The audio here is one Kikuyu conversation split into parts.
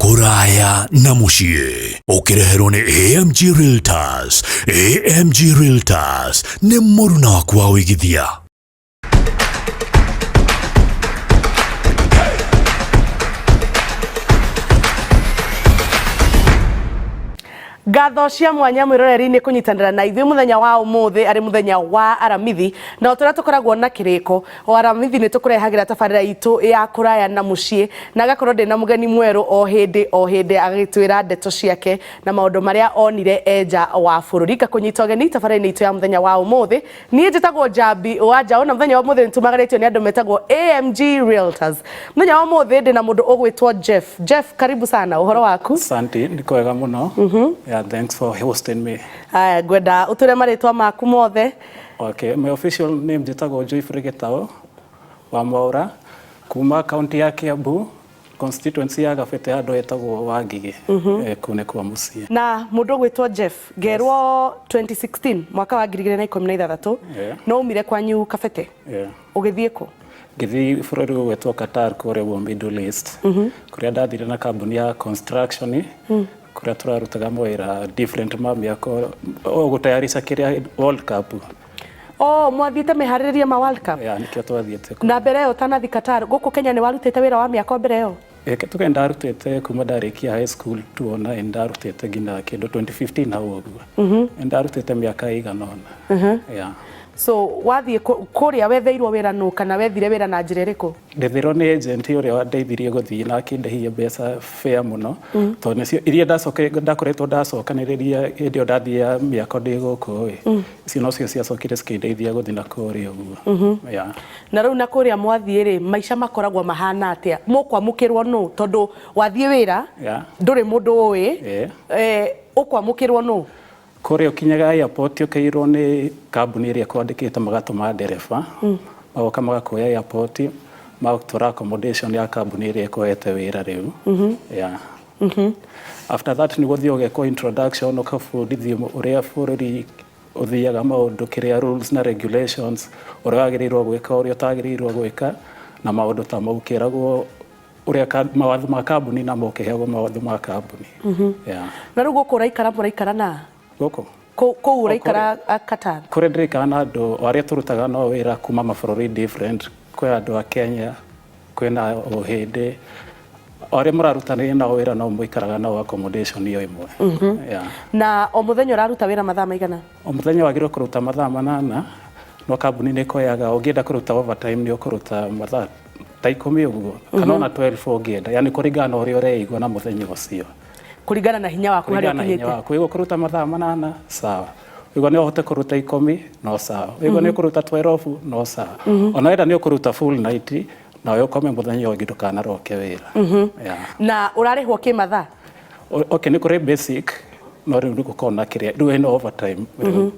Kũraya na mũciĩ ũkĩreherwo nĩ AMG Realtors. AMG Realtors nĩ mũruna waku wa ũigithia. Ngatho cia mwanya mwĩroreri nĩ kũnyitanĩra na ithuĩ mũthenya wa ũmũthĩ arĩ mũthenya wa Aramithi, na o ta ũrĩa tũkoragwo na kĩrĩko o Aramithi nĩ tũkũrehagĩra tabarĩra itũ ya kũraya na mũciĩ, na ngakorwo ndĩna mũgeni mwerũ o hĩndĩ o hĩndĩ agĩtwĩra ndeto ciake na maũndũ marĩa onire e nja wa bũrũri. Ngakũnyita ũgeni tabarĩra-inĩ itũ ya mũthenya wa ũmũthĩ. Niĩ njĩtagwo Njambi wa Njaũ, na mũthenya wa ũmũthĩ nĩ tumagarĩtio nĩ andũ metagwo AMG Realtors. Mũthenya wa ũmũthĩ ndĩna mũndũ ũgwĩtwo Jeff. Jeff, karibu sana, ũhoro waku? Asante, nĩ kwega mũno. Yeah, thanks for hosting me. Haya, ngwenda ũtwĩre marĩtwa maku mothe. Okay, my official name njĩtagwo Joyfrey Gĩtaũ wa Mwaũra kuma kaunti ya Kiambu, constituency ya Gabete handũ hetagwo Wangigĩ. Kũu nĩkuo mũciĩ. Na mũndũ ũgwĩtwo Jeff, ngerwo 2016, mwaka wa 2016, no umire kwanyu Kabete, ũgĩthiĩ kũ? Ngĩthiĩ bũrũri ũgwĩtwo Qatar kũrĩa ũguo Middle East, kũrĩa ndathire na kambuni ya construction, kũrĩa tũrarutaga mawĩra different ma mĩako, o gũtayarisha kĩrĩa World Cup. Oh, mwathiĩte meharĩrĩria ma World Cup? Yeah, nĩkĩo twathiĩte kũu. Na mbere ĩyo ũtanathiĩ Qatar, gũkũ Kenya nĩ warutĩte wĩra wa mĩako mbere ĩyo? Tuge ndarutĩte kuma ndarĩkia high school 2009, ndarutĩte nginya kĩndũ 2015 hau ũguo. Ndarutĩte mĩaka ĩigana ũna. Yeah. So wathiĩ kũrĩa wetheirwo wĩra nũ, kana wethire wĩra na njĩra ĩrĩkũ? Ndethirwo nĩ agent ũrĩa wandeithirie gũthiĩ na akĩndĩhia mbeca fair mũno, tondũ nĩcio iria ndakoretwo ndacokanĩrĩria hĩndĩ ĩyo ndathiaga mĩako ndĩ gũkũ ĩ, icio nocio ciacokire cikĩndeithia gũthiĩ na kũrĩa ũguo. Yeah. Na rĩu na kũrĩa mwathiĩ rĩ, maica makoragwo mahana atĩa? Mũkwamũkĩrwo nũ? Tondũ wathiĩ wĩra, ndũrĩ mũndũ ũĩ, ũkwamũkĩrwo nũ? Kũrĩa ũkinyaga airport ũkairwo nĩ kambuni ĩrĩa ĩkwandĩkĩte magatũma ndereba, magoka magakuoya airport, magagũtwara accommodation ya kambuni ĩrĩa ĩkũhete wĩra rĩu. Yeah. After that nĩguo ũthiĩ ũgekwo introduction, ũkabundithio ũrĩa bũrũri ũthiaga maũndũ, kĩrĩa rules na regulations, ũrĩa wagĩrĩirwo gwĩka, ũrĩa ũtagĩrĩirwo gwĩka, na maũndũ ta mau, ũkĩragwo ũrĩa mawatho ma kambuni namo, ũkĩheagwo mawatho ma kambuni. Yeah. Na rĩu gũkũ ũraikara, mũraikara na Gũkũ? Kũu ũraikara Qatar? Kũrĩa ndĩraikara na andũ o arĩa tũrutaga nao wĩra kuma mabũrũri different. Kwĩ andũ a Kenya, kwĩna Ũhĩndĩ, o arĩa mũrarutanĩria nao wĩra no mũikaraga nao accommodation o ĩmwe. Yeah. Na o mũthenya ũraruta wĩra mathaa maigana? O mũthenya wagĩrĩirwo kũruta mathaa 8, no kambuni nĩ ĩkoyaga ũngĩenda kũruta overtime nĩ ũkũruta mathaa ta 10 ũguo, kana ona 12 ũngĩenda, yani kũringana na ũrĩa ũreigua na mũthenya ũcio. Kũringana na hinya waku harĩa Kũringana na hinya ũkinyĩte. waku. Waigua kũruta mathaa 8, sawa. Waigua no ũhote kũruta 10, no sawa. Waigua nĩ ũkũruta 12, no sawa. Ona wenda nĩ ũkũruta full night, nawe ũkome mũthenya ũngĩ ndũkanaroke wĩra. Yeah. Na ũrarĩhwo kĩmathaa? Okay, nĩ kũrĩ basic, no rĩu nĩ gũkorwo na kĩrĩa, rĩu ĩno overtime. Rĩu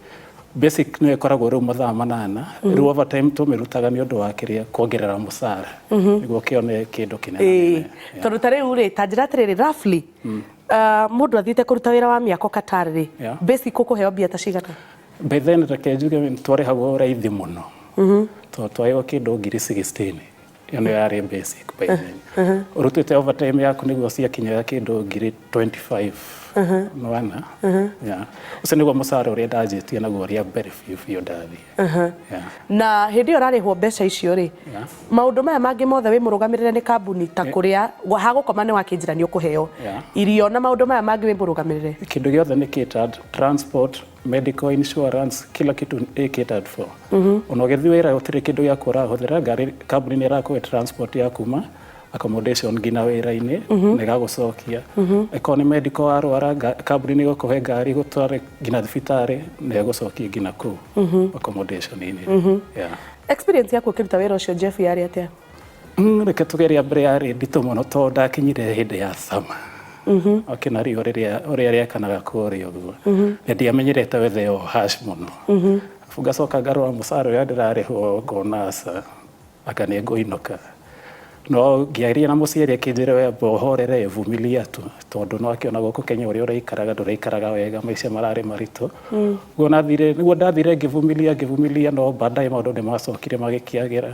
basic nĩyo ĩkoragwo rĩu mathaa 8, rĩu overtime tũmĩrutaga nĩ ũndũ wa kĩrĩa, kuongerera mũcara, nĩguo kĩone kĩndũ kĩnene. Tondũ ta rĩu rĩ, ta njĩra atĩrĩrĩ, roughly, mũndũ athiĩte kũruta wĩra wa mĩako Qatar rĩ, basic ũkũheo mbia ta cigana? By then reke njuge twarĩhagwo raithi mũno, tondũ twarĩhagwo kĩndũ ngiri 16. Ĩyo nĩyo yarĩ basic by then. Ũrutĩte overtime yaku nĩguo ciakinyaga kĩndũ ngiri 25. Nĩwona? Yeah. Ũcio nĩguo mũcara ũrĩa ndanjĩtie naguo rĩa mbere biũ biũ ndathiĩ. Yeah. Na hĩndĩ ĩyo ũrarĩhwo mbeca icio rĩ, maũndũ maya mangĩ mothe wĩ mũrũgamĩrĩre nĩ kambuni, ta kũrĩa hagũkoma nĩ wakĩnjĩra nĩ ũkũheo, irio na maũndũ maya mangĩ wĩ mũrũgamĩrĩre? Kĩndũ gĩothe nĩ catered, transport, medical insurance, kila kitu ĩ catered for. Ona ũgĩthiĩ wĩra gũtirĩ kĩndũ gĩaku ũrahũthĩra, ngari kambuni nĩ ĩrakũhe transport ya kuma accommodation nginya wĩra-inĩ na ĩgagũcokia. Ĩkorwo nĩ medical warwara, kambuni nĩ ĩgũkũhe ngari ĩgũtware nginya thibitarĩ na ĩgũcokie nginya kũu accommodation-inĩ. Yeah. Experience yaku ũkĩruta wĩra ũcio Jeff yarĩ atĩa? Reke tuge rĩa mbere yarĩ nditũ mũno tondũ ndakinyire hĩndĩ ya summer. Okay, na riũa rĩrĩa ũrĩa rĩakanaga kũrĩa ũguo. Na ndiamenyerete weather ĩyo harsh mũno. Arabu ngacoka ngarora mũcara ũrĩa ndĩrarĩhwo ngona aca, anga nĩ ngũinũka. No ngĩaria na mũciari akĩnjĩra we amba ũhorere, vumilia tu, tondũ no akĩona gũkũ Kenya ũrĩa ũraikaraga ndũraikaraga wega, maica mararĩ maritũ. Ũguo nathire, nĩguo ndathire ngĩvumilia ngĩvumilia, no baadaye maũndũ nĩ macokire magĩkĩagĩra.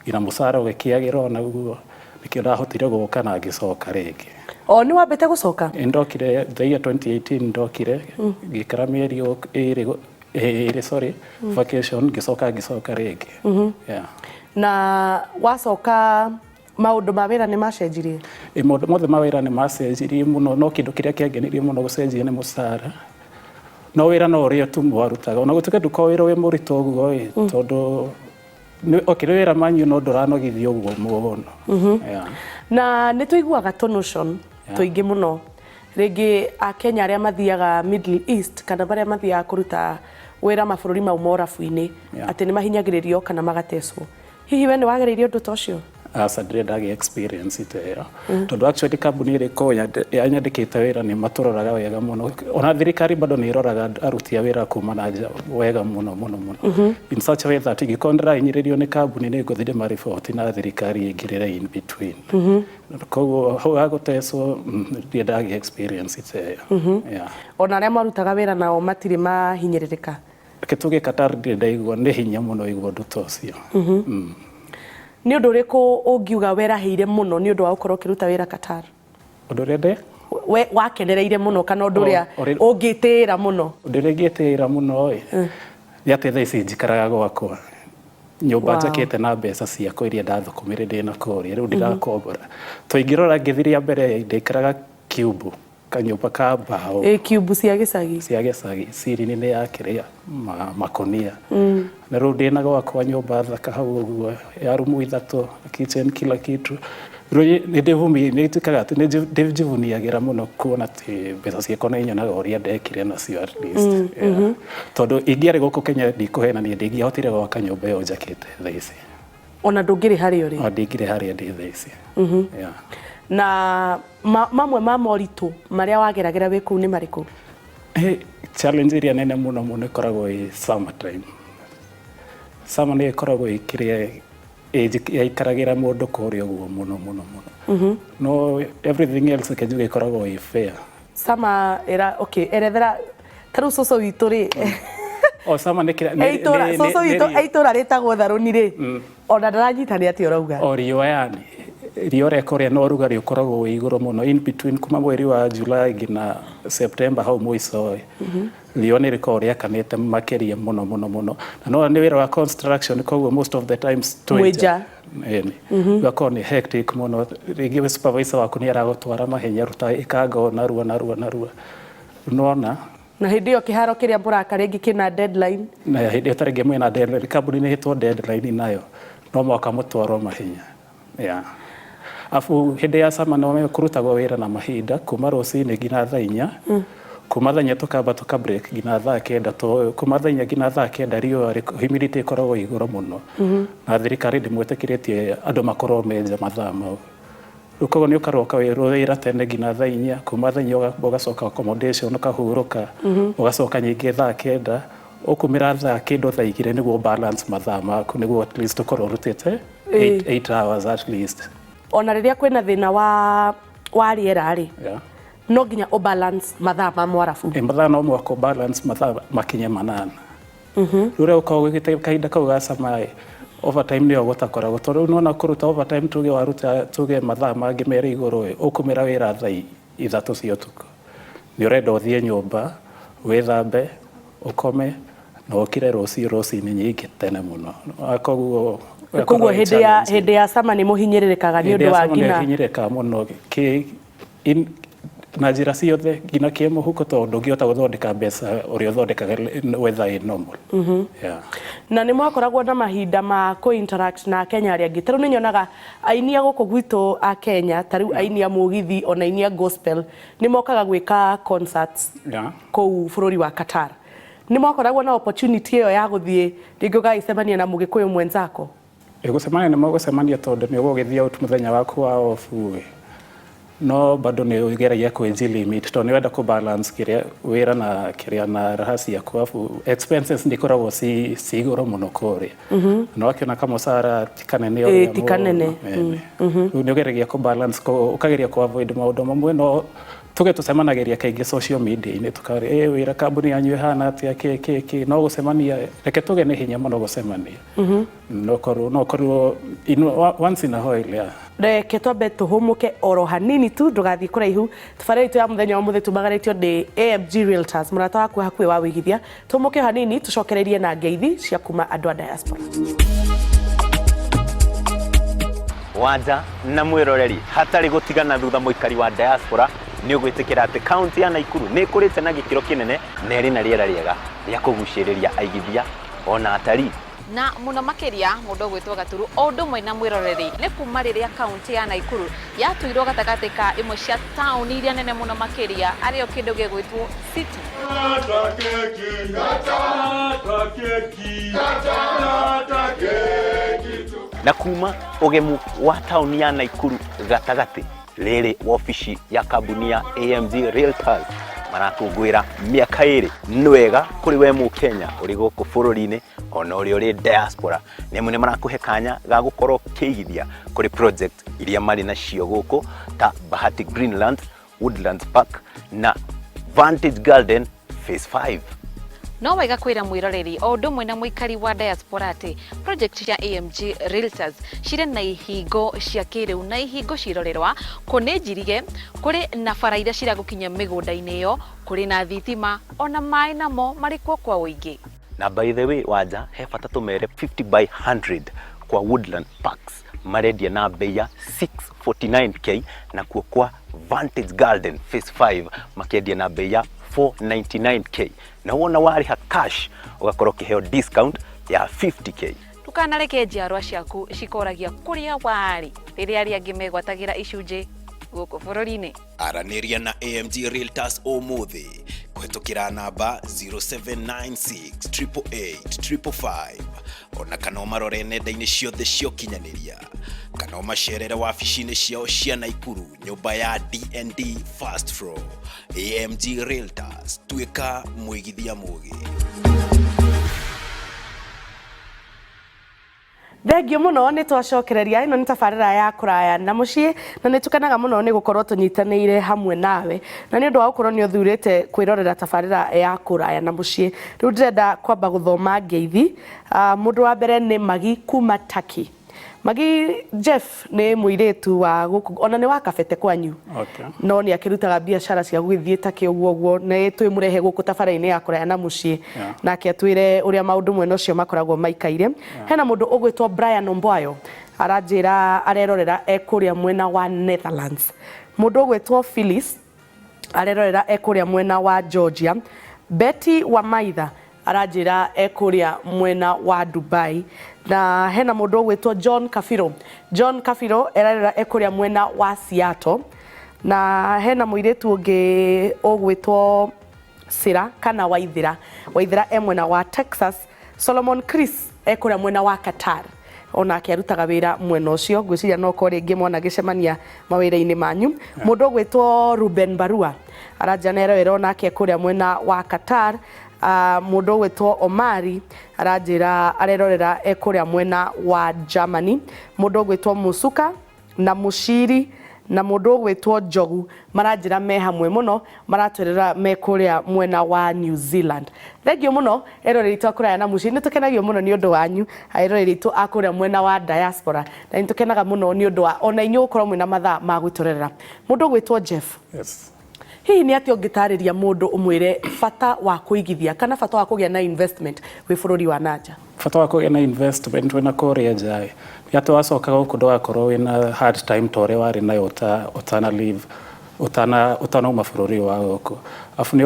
Nginya mũcara ũgĩkĩagĩra o naguo, nĩkĩo ndahotire gũka na ngĩcoka rĩngĩ. O nĩ wambĩte gũcoka? Ĩ, ndokire the year 2018, ndokire ngĩikara mĩeri ĩrĩ, sorry, vacation, ngĩcoka rĩngĩ. Yeah. Na wacoka maũndũ ma wĩra nĩ macenjirie? Ĩ, maũndũ mothe ma wĩra nĩ macenjirie mũno, no kĩndũ kĩrĩa kĩangenirie mũno gũcenjia nĩ mũcara. No wĩra no ũrĩa tu mwarutaga, ona gũtuĩka ndũkoragwo wĩra wĩ mũritũ ũguo ĩ, tondũ okay, nĩ wĩra manyu no ndũranogithia ũguo mũno. Yeah. Na nĩ tũiguaga tũ notion tũingĩ mũno, rĩngĩ akenya arĩa mathiaga Middle East kana marĩa mathiaga kũruta wĩra mabũrũri mau morabu-inĩ atĩ nĩ mahinyagĩrĩrio kana magatecwo. Hihi we nĩ wagereirie ũndũ ta ũcio? Aca, ndirĩ ndagĩa experience ta ĩyo, tondũ actually kambuni ĩrĩa ĩkoragwo yanyandĩkĩte wĩra nĩ matũroraga wega mũno. Ona thirikari bado nĩ ĩroraga aruti a wĩra kuma na nja wega mũno mũno mũno, in such a way that ingĩkorwo ndĩrahinyĩrĩrio nĩ kambuni, nĩ ngũthiĩ ndĩmariboti na thirikari ĩingĩrĩre in between. Koguo hau ha gũtecwo, ndirĩ ndagĩa experience ta ĩyo. Yeah. Ona arĩa marutaga wĩra nao matirĩ mahinyĩrĩrĩka? Reke tuge Qatar ndirĩ ndaigua, nĩ hinya mũno igua ũndũ ta ũcio. Nĩ ũndũ ũrĩkũ ũngiuga werahĩire mũno nĩ ũndũ wa gũkorwo ũkĩruta wĩra Qatar? Ũndũ ũrĩa ndĩ We wakenereire mũno kana ũndũ ũrĩa ũngĩtĩĩra mũno? Ũndũ ũrĩa ingĩtĩĩra mũno ĩ, nĩ atĩ thaa ici njikaraga gwakwa nyũmba njakĩte na mbeca ciakwa iria ndathũkũmire ndĩ na kũrĩa, rĩu ndirakombora. To ingĩrora ngĩthiĩ rĩa mbere, ndaikaraga kiumbu, kanyũmba ka mbaũ. Ĩ, kiumbu cia gĩcagi. Cia gĩcagi, cirini nĩ ya kĩrĩa makonia, na rĩu ndĩna gwakwa nyũmba thaka hau ũguo ya rumu ithatũ, kitchen, kila kitu. Rĩu nĩ ndĩvumi nĩ ituĩkaga atĩ nĩ ndĩjivuniagĩra mũno kuona atĩ mbeca ciakwa nĩ nyonaga ũrĩa ndekire nacio at least. Yeah. Tondũ ingĩarĩ gũkũ Kenya, ndikũhenania, ndingĩahotire gwaka nyũmba ĩyo njakĩte thaa ici. Ona ndũngĩrĩ harĩa ũrĩ. O ndingĩrĩ harĩa ndĩ thaa ici. Yeah. Na mamwe ma moritũ marĩa wageragĩra wĩ kũu nĩ marĩkũ? Challenge ĩrĩa nene mũno mũno ĩkoragwo ĩ summer time. Summer nĩ ĩkoragwo ĩ kĩrĩa yaikaragĩra mũndũ kũrĩa ũguo mũno mũno mũno. No everything else, reke njuge, ĩkoragwo ĩ fair. Summer ĩra, okay, erethera ta rĩu cũcũ witũ rĩ. O summer nĩ kĩrĩa e itũra cũcũ witũ e itũra rĩtagwo Tharũni rĩ, ona ndaranyita nĩ atĩa ũrauga. O riũa, yani riũa rĩa kũrĩa na ũrugarĩ ũkoragwo wĩ igũrũ mũno in between kuma mweri wa July nginya September hau mũico ĩ. Riũa nĩ rĩkoragwo rĩakanĩte makĩria mũno mũno mũno, na no nĩ wĩra wa construction, koguo most of the times twĩ Mwĩ nja. Ĩni. Ũgakorwo nĩ hectic mũno, rĩngĩ supervisor waku nĩ aragũtwara mahenya, ruta ĩkanga narua narua narua, nona. Na hĩndĩ ĩyo kĩharo kĩrĩa mũraka rĩngĩ kĩna deadline. Na hĩndĩ ĩyo tarĩngĩ mwĩna deadline, kambuni nĩ ĩhetwo deadline, nayo no mũhaka mũtwarwo mahenya. Yeah. Afu hĩndĩ ya summer no kũrutagwo wĩra na mahinda kuma rũcinĩ nginya thaa 4, kuma thaa 4 tũkamba tũka break nginya thaa 9. To kuma thaa 4 nginya thaa 9 riũa humidity ĩkoragwo igũrũ mũno, na thirikari ndĩmwĩtĩkĩrĩtie andũ makorwo me nja mathaa mau. Rĩu koguo nĩ ũkaroka wĩra tene nginya thaa 4, kuma thaa 4 ũgacoka accommodation, ũkahurũka, ũgacoka nyingĩ thaa 9, ũkumĩra thaa kĩndũ thaa 2 nĩguo balance mathaa maku, nĩguo at least ũkorwo ũrutĩte 8 hours at least. Ona rĩrĩa kwĩna thĩna wa rĩera rĩ, no nginya ũ balance mathaa ma mwarabu. Ĩ, mathaa no mũhaka balance mathaa makinye 8. Rĩu ũrĩa ũkoragwo ũgĩte kahinda kau ga summer ĩ, overtime nĩyo gũtakoragwo, tondũ rĩu nĩwona kũruta overtime, tuge waruta tuge mathaa mangĩ merĩ igũrũ ĩ, ũkumĩra wĩra thaa 3 cia ũtukũ, nĩ ũrenda ũthiĩ nyũmba wĩthambe, ũkome na ũkire rũciũ rũcinĩ nyingĩ tene mũno. Koguo Koguo hĩndĩ ya summer nĩ mũhinyĩrĩrĩkaga nĩ ũndũ wa nginya Hinyĩrĩkaga mũno na njĩra ciothe, nginya kĩmũhuko, tondũ ndũngĩhota gũthondeka mbeca ũrĩa ũthondekaga weather ĩ normal. Yeah. Na nĩ mwakoragwo na mahinda ma kũ interact na Kenya arĩa angĩ? Ta rĩu nĩ nyonaga aini a gũkũ gwitũ a Kenya, ta rĩu aini a mũgithi ona aini a gospel, nĩ mokaga gwĩka concerts kũu bũrũri wa Qatar. Nĩ mwakoragwo na opportunity ĩyo ya gũthiĩ rĩngĩ ũgagĩcemania na mũgĩkũyũ mwenzako? Gũcemania nĩ mũgũcemania, tondũ nĩ ũgũgĩthiĩ out mũthenya waku wa off ĩ, no bado nĩ ũgeragia kwĩji limit, tondũ nĩ wenda kũ balance kĩrĩa wĩra na kĩrĩa na raha ciaku, afu expenses nĩ ikoragwo ci igũrũ mũno kũrĩa, na wakĩona kamũcara ti kanene ũrĩa ti kanene. Ĩni. Rĩu nĩ ũgeragia kũ balance, ũkageria kũ avoid maũndũ mamwe, no Tuge tũcemanagĩria kaingĩ social media-inĩ, tukarĩ ĩ wĩra kambuni yanyu ĩhana atĩa, kĩ kĩ kĩ, no gũcemania, reke tuge nĩ hinya mũno gũcemania. No korwo once in a while, yeah. Reke twambe tũhũmũke oro hanini tu, ndũgathiĩ kũraihu. Tabarĩra itũ ya mũthenya wa mũthĩ tumagarĩtio nĩ AMG Realtors, mũrata waku hakuhĩ wa wĩigithia. Tũhũmũke o hanini, tũcokererie na ngeithi cia kuma andũ a diaspora. Wanja na mwĩroreri, hatarĩ gũtigana thutha, mũikari wa diaspora nĩ ũgwĩtĩkĩra atĩ kaunti ya Naikuru nĩ ĩkũrĩte na gĩkĩro kĩnene na ĩrĩ na rĩera rĩega rĩa kũgucĩrĩria aigithia ona atarii. Na mũno makĩria, mũndũ ũgwĩtwo Gaturu o ũndũ ũmwe na mwĩroreri, nĩ kuma rĩrĩa kaunti ya Naikuru yatuirwo gatagatĩ ka imwe cia taũni iria nene mũno makĩria, arĩyo kĩndũ gĩgwĩtwo city. Kata keki, kata keki, kata keki tu. Na kuma ũgemu wa taũni ya Naikuru gatagatĩ, rĩrĩ wabici ya kambuni ya AMG Realtors marakũngũĩra mĩaka 2. Nĩ wega kũrĩ we mũkenya ũrĩ gũkũ bũrũri-inĩ ona ũrĩa ũrĩ diaspora, nĩ amwe nĩ marakũhe kanya ga gũkorwo ũkĩigithia kũrĩ project iria marĩ nacio gũkũ ta Bahati Greenland, Woodlands Park na Vantage Garden Phase 5. No wega kwĩra mwĩroreri o ũndũ ũmwe na mũikari wa diaspora atĩ project cia AMG Realtors cirĩ na ihingo cia kĩrĩu na ihingo cirorerwa kũ nĩ njirige, kũrĩ na bara iria ciragũkinyia mĩgũnda-inĩ ĩyo, kũrĩ na thitima ona maĩ namo marĩ kuo kwa ũingĩ. Na by the way, Wanja, he bata tũmere 50 by 100 kwa Woodland Parks marendia na bei ya 649K, nakuo kwa Vantage Garden Phase 5 makendia na bei ya 499K, na wona warĩha cash ũgakorwo ũkĩheo discount ya 50K. Ndũkanareke njiarwa ciaku cikoragia kũrĩa warĩ rĩrĩa arĩa angĩ megwatagĩra icunjĩ gũkũ bũrũri-inĩ. Aranĩria na AMG Realtors ũmũthĩ kũhetũkĩra namba 0796 888 555, ona kana ũmarore nenda-inĩ ciothe cia ũkinyanĩria, kana ũmacerere wabici-inĩ ciao cia Naikuru, nyũmba ya D&D first floor. AMG Realtors, tuĩka mũigithia mũgĩ. Thengio mũno, nĩ twacokereria. Ĩno nĩ tabarĩra ya Kũraya na Mũciĩ, na nĩ tũkenaga mũno nĩ gũkorwo tũnyitanĩire hamwe nawe na nĩ ũndũ wa gũkorwo nĩ ũthurĩte kwĩrorera tabarĩra ya Kũraya na Mũciĩ. Rĩu ndĩrenda kwamba gũthoma ngeithi. Mũndũ wa mbere nĩ Magi kuma Turkey. Magi Jeff nĩ mũirĩtu wa gũkũ, ona nĩ wa Kabete kwanyu. No nĩ akĩrutaga biacara cia gũgĩthiĩ Turkey ũguo ũguo, nĩ twĩmũrehe gũkũ tabarĩra-inĩ ya Kũraya na Mũciĩ nake atwĩre ũrĩa maũndũ mwena ũcio makoragwo maikaire. Hena mũndũ ũgwĩtwo Brian Ombwayo, aranjĩra arerorera e kũrĩa mwena wa Netherlands. Mũndũ ũgwĩtwo Phyllis arerorera e kũrĩa mwena wa Georgia. Betty Wamaitha aranjĩra e kũrĩa mwena wa Dubai, na hena mũndũ ũgwĩtwo John Kafiro. John Kafiro erarora e kũrĩa mwena wa Seattle, na hena mũirĩtu ũngĩ ũgwĩtwo Sira kana Waithira. Waithira e mwena wa Texas. Solomon Chris e kũrĩa mwena wa Qatar, onake arutaga wĩra mwena ũcio. Ngwĩciria no korwo rĩngĩ mwana gĩcemania mawĩra-inĩ manyu. Mũndũ ũgwĩtwo Ruben Barua aranjĩra nĩ arerorera onake kũrĩa mwena wa Qatar. Mũndũ ũgwĩtwo Omari aranjĩra arerorera e kũrĩa mwena wa Germany. Mũndũ ũgwĩtwo Musuka na Muciri na mũndũ ũgwĩtwo Njogu maranjĩra me hamwe mũno, maratwĩrĩra me kũrĩa mwena wa New Zealand. Thengio mũno, eroreri itũ a Kũraya na Mũciĩ, nĩ tũkenagio mũno nĩ ũndũ wanyu, eroreri itũ a kũrĩa mwena wa diaspora, na nĩ tũkenaga mũno nĩ ũndũ wa ona inyuĩ gũkorwo mwĩna mathaa ma gwĩtũrerera. Mũndũ ũgwĩtwo Jeff, hihi nĩ atĩa ũngĩtarĩria mũndũ ũmwĩre bata wa kũigithia kana bata wa kũgĩa na investment wĩ bũrũri wa nanja? Bata wa kũgĩa na investment wĩna kũrĩa nja nĩ atĩ wacoka gũkũ ndũgakorwo wĩna hard time ta ũrĩa warĩ nayo ũtana leave, ũtanauma bũrũri wa gũkũ. Arabu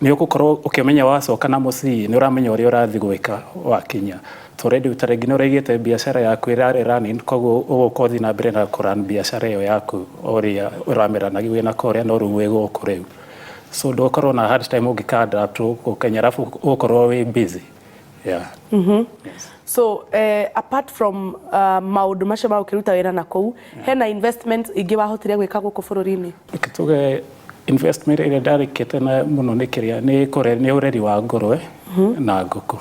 nĩ ũgũkorwo ũkĩmenya wacoka na mũciĩ nĩ ũramenya ũrĩa ũrathiĩ gwĩka wakinya. To already ta rĩngĩ nĩ ũraigĩte biacara yaku ĩrarĩ running, koguo ũgũka ũthiĩ na mbere na kũrun biacara ĩyo yaku ũrĩa ũramĩranagia wĩna kũrĩa, no rĩu wĩ gũkũ rĩu. So ndũgũkorwo na hard time ũngĩka adapt gũkũ Kenya, arabu ũgũkorwo wĩ busy. Yeah. Yes. So apart from maũndũ macio ma gũkĩruta wĩra na kũu, hena investment ingĩ wahotire gwĩka gũkũ bũrũri-inĩ? Reke tuge investment ĩrĩa ndarĩkĩte na mũno nĩ kĩrĩa nĩ kũre nĩ ũreri wa ngũrwe na ngũkũ.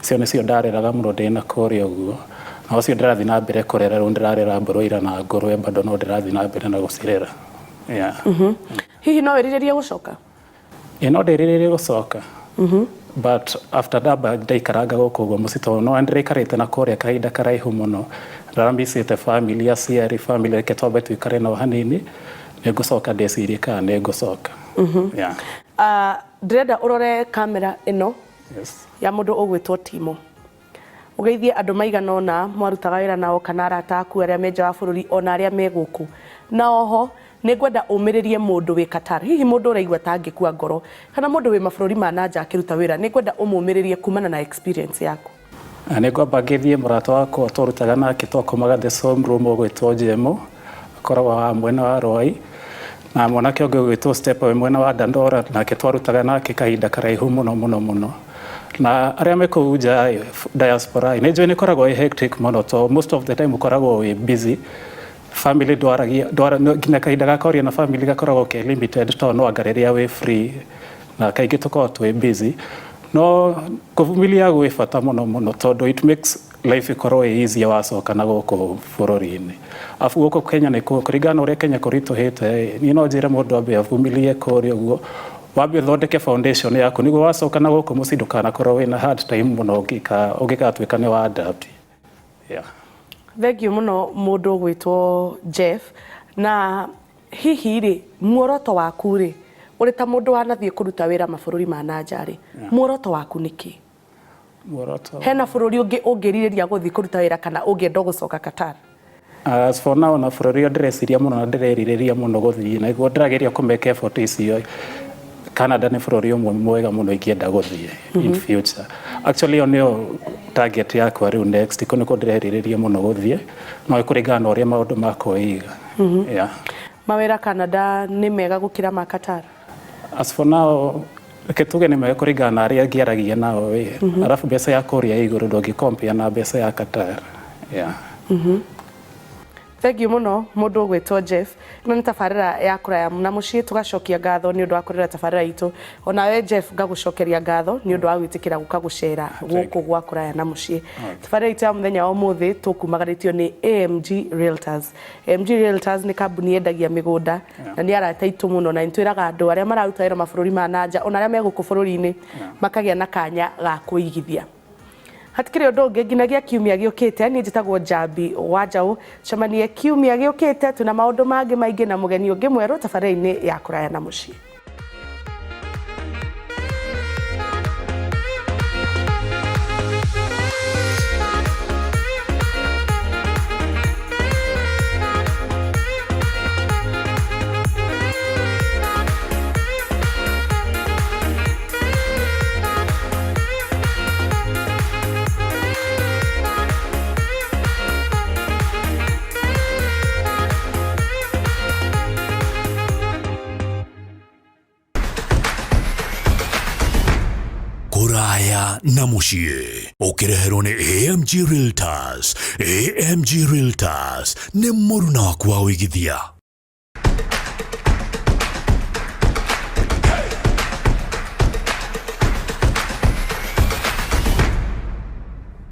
Icio nĩcio ndareraga mũno ndĩna kũrĩa ũguo, na ũcio ndĩrathiĩ na mbere kũrera. Rĩu ndĩrarera broiler na ngũrwe bado no ndĩrathiĩ na mbere na gũcirera. Yeah. Hihi no wĩrirĩrie gũcoka? Ĩ, no ndĩrirĩrie gũcoka, but after ndamba ndaikaranga gũkũ ũguo mũciĩ, tondũ no ndĩraikarĩte na kũrĩa kahinda karaihu mũno, ndaramicĩte family, aciari, family, reke twambe tũikare nao hanini, nĩ ngũcoka ndĩcirie kana nĩ ngũcoka. Yeah. Ah, ndĩrenda ũrore kamera ĩno ya mũndũ ũgwĩtwo Timo, ũgeithie andũ maigana ũna mwarutaga wĩra nao kana arata aku arĩa me nja wa bũrũri ona arĩa me gũkũ, na oho nĩ ngwenda ũmĩrĩrie mũndũ wĩ Qatar, hihi mũndũ ũraigua ta angĩkua ngoro kana mũndũ wĩ mabũrũri ma na nja akĩruta wĩra, nĩ ngwenda ũmũmĩrĩrie kumana na experience yaku. Na nĩ ngwamba ngĩthiĩ mũrata wakwa twarutaga nake, twakomaga the same room, ũgwĩtwo Jemo, akoragwo wa mwena wa Rwai, na mwanake ũngĩ ũgwĩtwo Step wĩ mwena wa Dandora, nake twarutaga nake kahinda karaihu mũno mũno mũno. Na arĩa me kũu nja diaspora, nĩ njũĩ nĩ ĩkoragwo ĩ hectic mũno, to most of the time ũkoragwo wĩ busy, family ndwaragia ndwara, nginya kahinda ga kwaria na family gakoragwo ke limited, tondũ no anga rĩrĩa wĩ free, na kaingĩ tũkoragwo twĩ busy. No kũvumilia gwĩ bata mũno mũno, tondũ it makes life ĩkorwo ĩ easier wacoka na gũkũ bũrũri-inĩ. Afu gũkũ Kenya nĩ kũringana na ũrĩa Kenya kũritũhĩte, niĩ no njĩre mũndũ ambe avumilie kũrĩa ũguo, wambe ũthondeke foundation yaku nĩguo wacoka na gũkũ mũciĩ ndũkanakorwo wĩna hard time mũno ũngĩgatuĩka nĩ wa adapt. Yeah. Thank you mũno mũndũ ũgwĩtwo Jeff. Na hihi rĩ, muoroto waku rĩ, ũrĩ ta mũndũ wanathiĩ kũruta wĩra mabũrũri ma na nja rĩ, muoroto waku nĩ kĩ? Muoroto. Hena bũrũri ũngĩ ũngĩrirĩria gũthiĩ kũruta wĩra kana ũngĩenda gũcoka Qatar? As for now, na bũrũri ũrĩa ndĩreciria mũno na ndĩrerirĩria mũno gũthiĩ na nĩguo ndĩrageria kũ make effort icio, Canada nĩ bũrũri ũmwe mwega mũno ingĩenda gũthiĩ in future. Actually, ĩyo nĩyo target yakwa rĩu next, kũu nĩkuo ndĩrerirĩria mũno gũthiĩ, no ĩkũringana na ũrĩa maũndũ makwĩiga. Yeah. Mawĩra Canada nĩ mega gũkĩra ma Qatar? As for now, reke tuge nĩ mega kũringana na arĩa ngĩaragia nao ĩ. Arabu mbeca ya kũrĩa igũrũ ndũngĩ compare na mbeca ya Qatar. Yeah. Thank you mũno mũndũ ũgwĩtwo Jeff. Ĩno nĩ tabarĩra ya kũraya na mũciĩ, tũgacokia ngatho nĩ ũndũ wa kũrera tabarĩra itũ. Onawe Jeff, ngagũcokeria ngatho nĩ ũndũ wa gwĩtĩkĩra gũka gũcera gũkũ gwa kũraya na mũciĩ. Tabarĩra itũ ya mũthenya wa ũmũthĩ tũkumagarĩtio nĩ AMG Realtors. AMG Realtors nĩ kambuni yendagia mĩgũnda na nĩ arata aitũ mũno, na nĩ twĩraga andũ arĩa mararuta wĩra mabũrũri ma na nja ona arĩa me gũkũ bũrũri-inĩ makagĩa na kanya ga kũigithia. Hatikĩrĩ ũndũ ũngĩ nginyagia kiumia gĩũkĩte. Niĩ njĩtagwo Njambi wa Njaũ, cemanie kiumia gĩũkĩte twĩna maũndũ mangĩ maingĩ na mũgeni ũngĩ mwerũ tabarĩra-inĩ ya kũraya na mũciĩ. Kũraya na mũciĩ ũkĩreherwo nĩ AMG Realtors. AMG Realtors nĩ mũruna waku wa ũigithia.